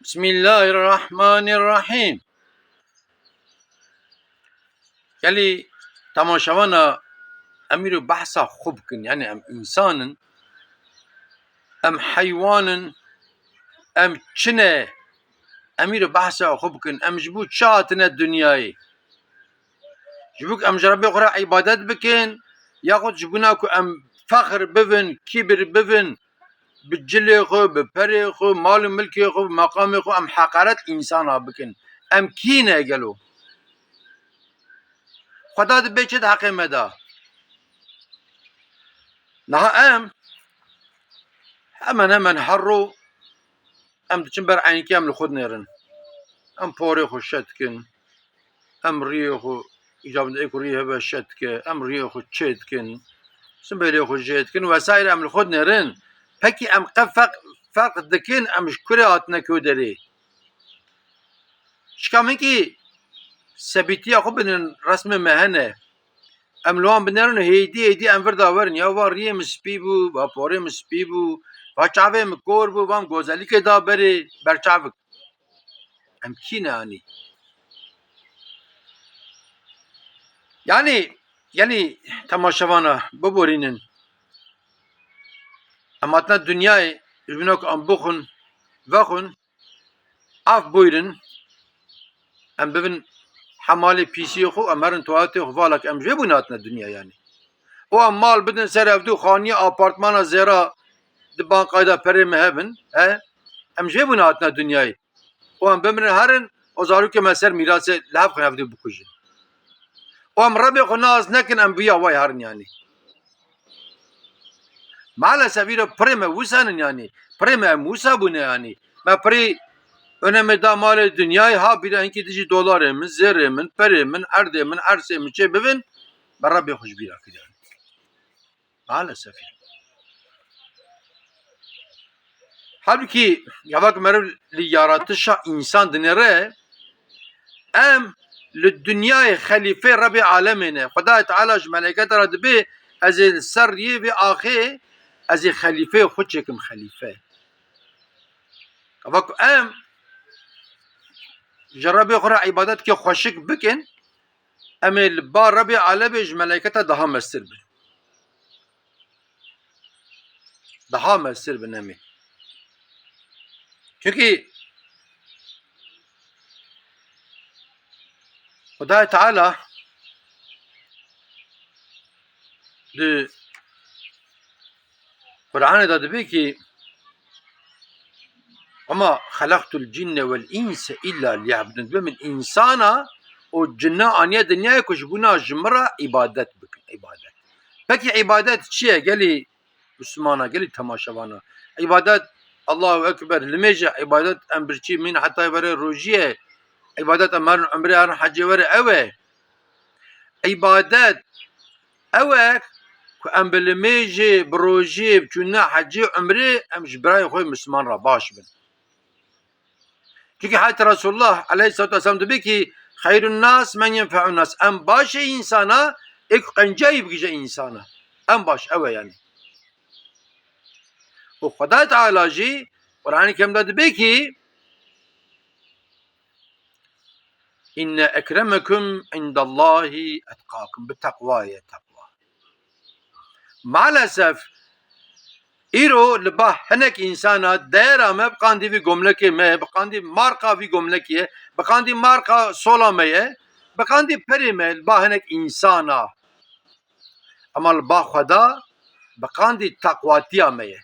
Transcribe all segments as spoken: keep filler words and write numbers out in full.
Bismillahirrahmanirrahim. Gelî temaşevana em îro behsa xwe bikin, yani em însan in, em heywan in, em çi ne? Em îro behsa xwe bikin, em ji bo çi hatine dinyayê? Ji bo ku em ji Rebbê xwe re îbadet bikin, yaxud ji bona ku em fexr bibin, kîbir bibin, bi cilê xwe, bi perê xwe, mal û milkê xwe, bi meqamê xwe em heqaret însana bikin. Em kî ne gelo? Xweda dibê çi di heqê me de? Niha em hemen hemen her ro em diçin ber eynîkê em li xwe dinêrin. Em porê xwe şe dikin. Em riyê xwe, îcab dike ku riyê hebe şe dike, em riyê xwe çê dikin, simbêlê xwe jê dikin vesaire em li xwe dinêrin. Pekî em qe ferq, ferq dikin, em ji kurê hatine ku derê? Şika min kî sebîtiya xwe bidin, resmê me hene. Em li wan binêrin û hêdî hêdî em vir de werin. Ya va riyê min spî bû, va porê min spî bû, va çavê min kor bû, va min gozelîkê da berê, berçavik. Em kî ne anî? Yani, yani temaşevana biborînin. Em hatine dinyayê, ji bîna ku em bixwin, vexwin, af buyurun, em bibin hemalê pîsiyê xwe, em herin tuwaletê xwe, valak em ji vê bûne hatine dinya yani. Û em mal bidin ser hevdû, xaniye, apartmana zêra di bankayê de perê me hebin, he? Em ji vê bûne hatine dinyayê. Û em bimirin herin, û zarokê me ser mîrasê li hev xwe hevdû bikujin. Û em Rebê xwe nas nekin, em viya way herin yani. Maalesef îro pirê me wisa nin yani. Pirê me em wisa bûne yani. Me pirê önemê da malê dinyayê, ha bîra hinkî dijî dolarê min, zêrê min, perê min, erdê min, ersê min çê bibin, me Rebê xwe ji bîra kir yani. Maalesef. Halbûkî gava ku meriv li yaratişa însan dinêre, em li dinyayê xelîfê Rebê alemê ne. Xwedayê Teala ji meleyketa re dibê, ez ê li ser riyê vê axê, ez ê xelîfeyê xwe çêkim xelîfe. Gava ku em ji Rebê xwe re îbadetkê xweşik bikin, em ê li ba Rebê alemê ji meleyketa daha mestir bin. Daha mestir bin em ê. Çunkî Xwedayê Teala di Qur'anê de dibê ki, "Wema xelaqtul cinne vel inse illa liyabudun." Dibê min însana û cinna aniye dinyayê ku ji bona ji min re îbadet bikin, îbadet. Pekî îbadet çi ye? Gelî Mislimana, gelî temaşevana. Îbadet, Allahu Ekber, limêje, îbadet em birçî min heta were rojiyê, îbadet em herin umrê herin hecê were ew e. Îbadet ew e ku em bi limêjê, bi rojiyê, bi çûna hecê, umrê em ji birayê xwe Misliman re baş bin. Çunkî heta Resulullah aleyhissalatu vesselam dibê ki, "Xeyrun nas men yenfe'un nas." Em baş e însana, ê ku qencayî bigije însana. Em baş, ew e yani. Û Xwedayê Teala jî Qur'anê Kerim de dibê ki, "Inne ekremekum indallahi etqakum." Bi teqwa ye, teqwa. Maalesef, îro li ba hinek însana, dayera me bi qandî vî gomlekê me, bi qandî marka vî gomlekê ye, bi qandî marka sola me ye, bi qandî perê me li ba hinek însana. Ema li ba Xweda bi qandî teqwatiya me ye.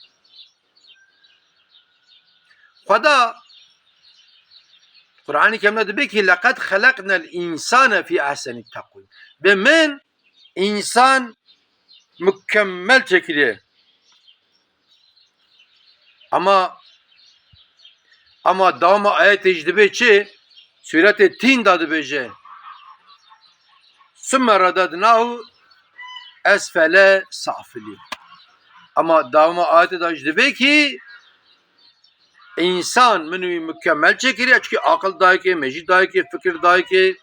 Xweda Qur'anê Kerim de dibê ki, "Leqed xeleqnel însane fî ehsenî teqwîm." Bi min însan mukemmel çêkiriye. Ama, ama dawama ayetê jî dibê çi? Sûretê Tîn de dibêje, "Summe radadnahu esfele safilîn." Ama dawama ayetê de jî dibê ki, însan min wî mukemmel çêkiriye, çikî aqil dayikê, mejî dayikê, fikir dayikê.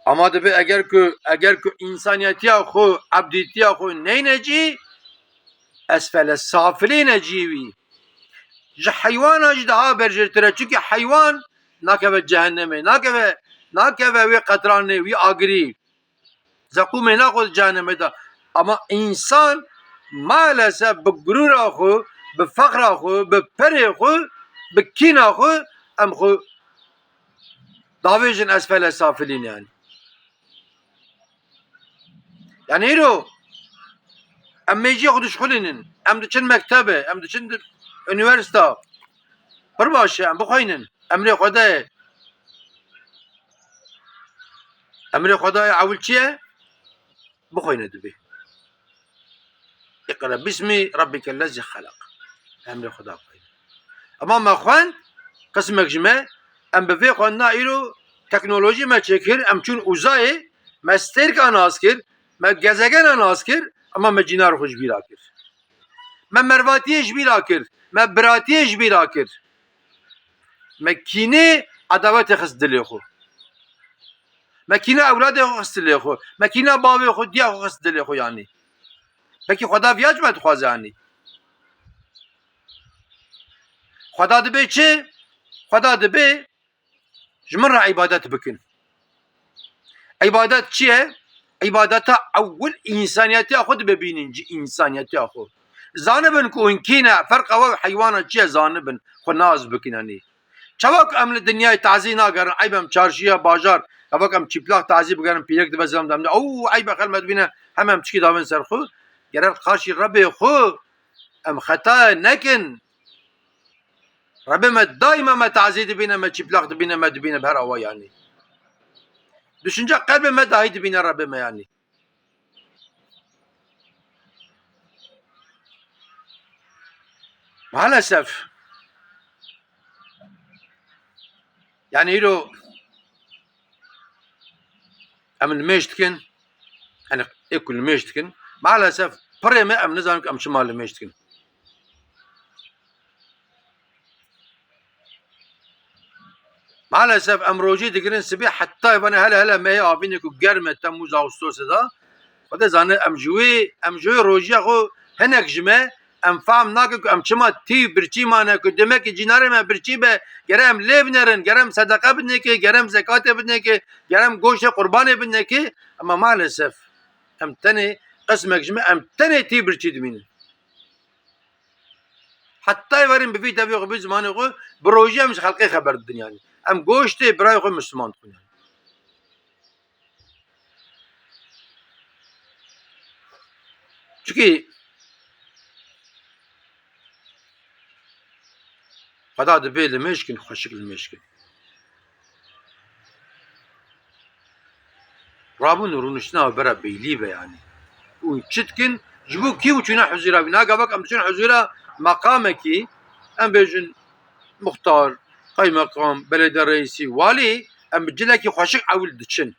Ama dibê eger ku, eger ku însaniyetiya xwe, ebdîtiya xwe neyne cî, esfele safilîne cî wî. Ji heywana jî daha berjêrtir e. Çimkî heywan nakeve cehennemê, nakeve, nakeve wê qetranê, wî agirî. Zeqûmê naxwe di cehennemê de. Ama însan maalesef bi gurûra xwe, bi fexra xwe, bi perê xwe, bi kîna xwe em xwe davêjin esfele safilîn yani. Yani îro em mêjiyê xwe dişxulînin, em diçin mektebê, em diçin di-, unîversîta. Pir baş e, em bixweynin. Emrê Xwedayê. Emrê Xwedayê ewil çi ye? Bixweyne dibê. Iqra bismi rabbikellezî xelaq. Emrê Xweda bixweyne. Ema me xwend, qismek ji me, em bi vê xwendina îro teknolojî me çêkir, em çûn uzayê, me stêrka nas kir, me gezegena nas kir, ema me cînar xwe ji bîra kir. Me mervatiyê ji bîra kir, me biratiyê ji bîra kir. Me kînê edawetê xist dilê xwe. Me kîna ewladê xwe xist dilê xwe. Me kîna bavê xwe, diya xwe xist dilê xwe yanî. Belkî Xweda viya ji me dixwaze yanî. Xweda dibê çi? Xweda dibê ji min re îbadet bikin. Îbadet çi ye? Îbadeta ewil însaniyetiya xwe dibe bînin, ji însaniyetiya xwe. Zanibin ku hûn kî ne, ferqa we û heywana çi ye zanibin, xwe nas bikin, yanî. Çawa ku em li dinyayê tazî nagerin, eyb em çarşiya bajar, çawa ku em çîplaq tazî bigerin, pîrek dibe zilam dem de, ew eyb e xelme dibîne, hem em çikî davin ser xwe, gerek qaşî Rebê xwe em xeta nekin. Rebê me daîma me tazî dibîne, me çîplaq dibîne, me dibîne bi her awa yanî. Düşünce qelbê me dahî dibîne Rebê me yanî. Maalesef. Yani îro em nimêj dikin, yani ê ku nimêj dikin, maalesef pirê me em nizanin ku em çima nimêj dikin. Maalesef em rojî digirin sibê heta vane hele hele mehê avînê ku germ e Temmûz Ağustosê de. Xwedê zane em ji wê, em ji wê rojiya xwe hinek ji me, em fehm nakin ku em çima tî birçî mane ku demekî cînarê me birçî be, gere em lê binerin, gere em sedeqe bidinekê, gere em zekatê bidinekê, gere em goştê qurbanê bidinekê. Ema maalesef em tenê qismek ji me em tenê tî birçî dimînin. Heta êvarîn bi vî tevî xwe, bi zimanê xwe, bi rojî em ji xelkê xeber didin yanî. Em goştê birayê xwe Misliman dixwin yanî. Çikî Xweda dibê limêj kin, xweşik limêj kin. Rabûn û rûniştina we bera beylî be yanî. Û çi dikin, ji bo kî û çûna huzûra wî? Naga vak em diçin huzûra meqamekî, em bêjin muxtar, qaymeqam, belediye reîsî, walî, em bi cilekî xweşik ewil diçin.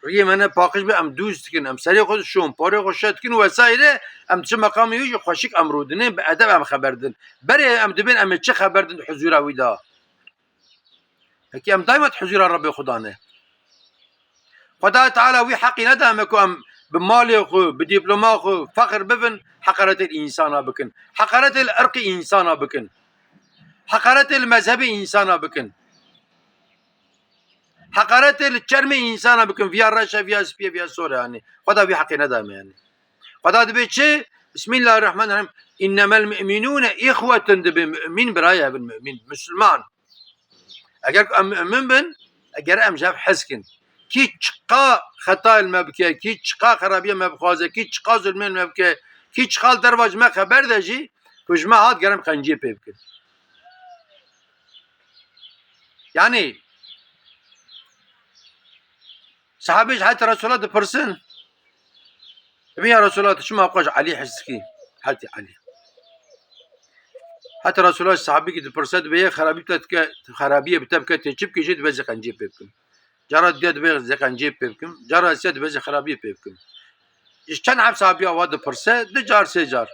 Riyê me ne paqij be, em dûz dikin, em serê xwe dişon, parê xwe şet dikin û wesaîre, em diçin meqamê wî jî xweşik em rûdinên, bi edeb em xeber didin. Berê em dibên em ê çi xeber din di huzûra wî de? Hekî em daîma di huzûra Rebbê xwe de ne. Xwedayê Teala wî heqî neda me ku em bi malê xwe, bi dîploma xwe fexr bibin, heqaretê li însana bikin. Heqaretê li irqê însana bikin. Heqaretê li mezhebê însana bikin. Heqaretê li çermê însana bikin, viya reş e, viya spî ye, viya sor e, yanî. Xweda vî heqê neda me, yanî. Xweda dibê çi? Bismillahirrahmanirrahîm. "Innemel mu'minûne ihwetun", dibê, mumîn birayê hev in, mumîn, misliman. Eger ku em mumîn bin, gere em ji hev hez kin. Kî çiqa xetayê li me bike, kî çiqa xerabiya me bixwaze, kî çiqa zulmê li me bike, kî çiqa li derva ji me xeber de jî, ku ji me hat, gere em qenciyê pê bikin. Yanî, sahabê ji heta Resulullah dipirsin, dibê, "Ya Resulullah, tu çima waqas ji Elî hez dikî?" Heta Elî. Heta Resulullah sahabîkî dipirse, dibê, "Yek xerabî te dike, xerabiyê bi te bike, tê çi bikî jê?" Dibê, "Zê qenciyê pê bikim." Cara diya dibê, "Zê qenciyê pê bikim." Cara sê dibê, "Zê xerabiyê pê bikim." Ji çend heb sahabiya wa dipirse, du car, sê car.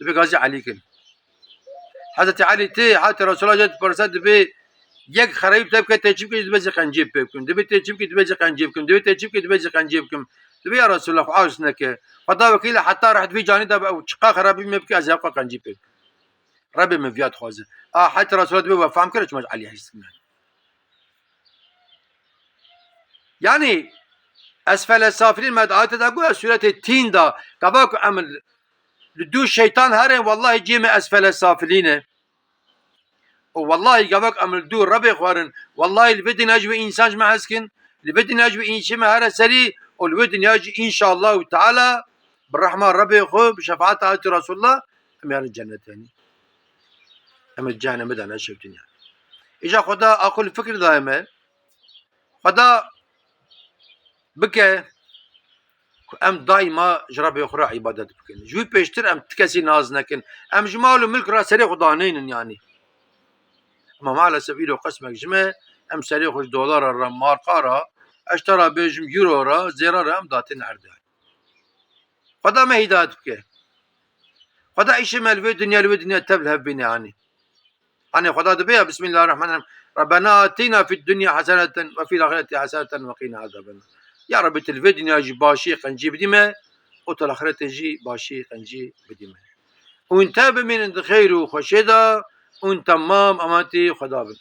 Dibê, "Gazî Elî kin." Hezretî Elî tê, heta Resulullah jê dipirse, dibê, "Yek xerayî te bike, tê çi bike?" Dibê, "Zê qenciyê pê bikim." Dibê, "Tê çi bike?" Dibê, "Zê qenciyê bikim." Dibê, "Tê çi bike?" Dibê, "Zê qenciyê bikim." Dibê, "Ya Resulullah, xwe aciz neke. Xweda wekîl e, heta reh di vî canî de be, ew çiqa xerabî me bike, ez ê xwe qenciyê pê bikim." Rebê min viya dixwaze. A, heta Resulullah dibe we fehm kir, çima ji Elî hêz dikin. Yani, esfele safilîn me di ayetê de got, suretê Tîn de, gava ku em li dû şeytan herin, wellahî cihê me esfele safilîn e. Û wellahî gava ku em li dû Rebê xwe herin, wellahî li vê dinya jî wê însan ji me hez kin, li vê dinya jî wê înşê me here serî û li vê dinya jî înşallahu teala bi rehma Rebê xwe, bi şefaeta Hazretî Resulullah em ê herin cennet, yanî. Em ê cehennemê de neşewtin, yanî. Îja Xweda a xwe li fikir daye me. Xweda bike ku em daîma ji Rebê xwe re îbadet bikin. Ji wî pêştir em ti kesî nas nekin. Em ji mal û milk re serê xwe daneynin, yanî. Ema maalesef îro qismek ji me, em serê xwe ji dolara re, marka re, ez ji te re bêjim, euro re, zêra re em datin erdê. Xweda me hîdayet bike. Xweda îşê me li vê dinya, li vê dinya tev li hev bîne, yanî. Hanê Xweda dibe ya, Bismillahirrahmanirrahîm. Rabbena atina fid dunya haseneten ve fil ahireti haseneten ve qina azabennar. Ya Rebbi, tu li vê dinya jî başî, qencî bidî me û tu li axiretê jî başî, qencî bidî me. Û hûn tev bimînin di xeyr û xweşê de, û hûn temam emanetî Xweda bin.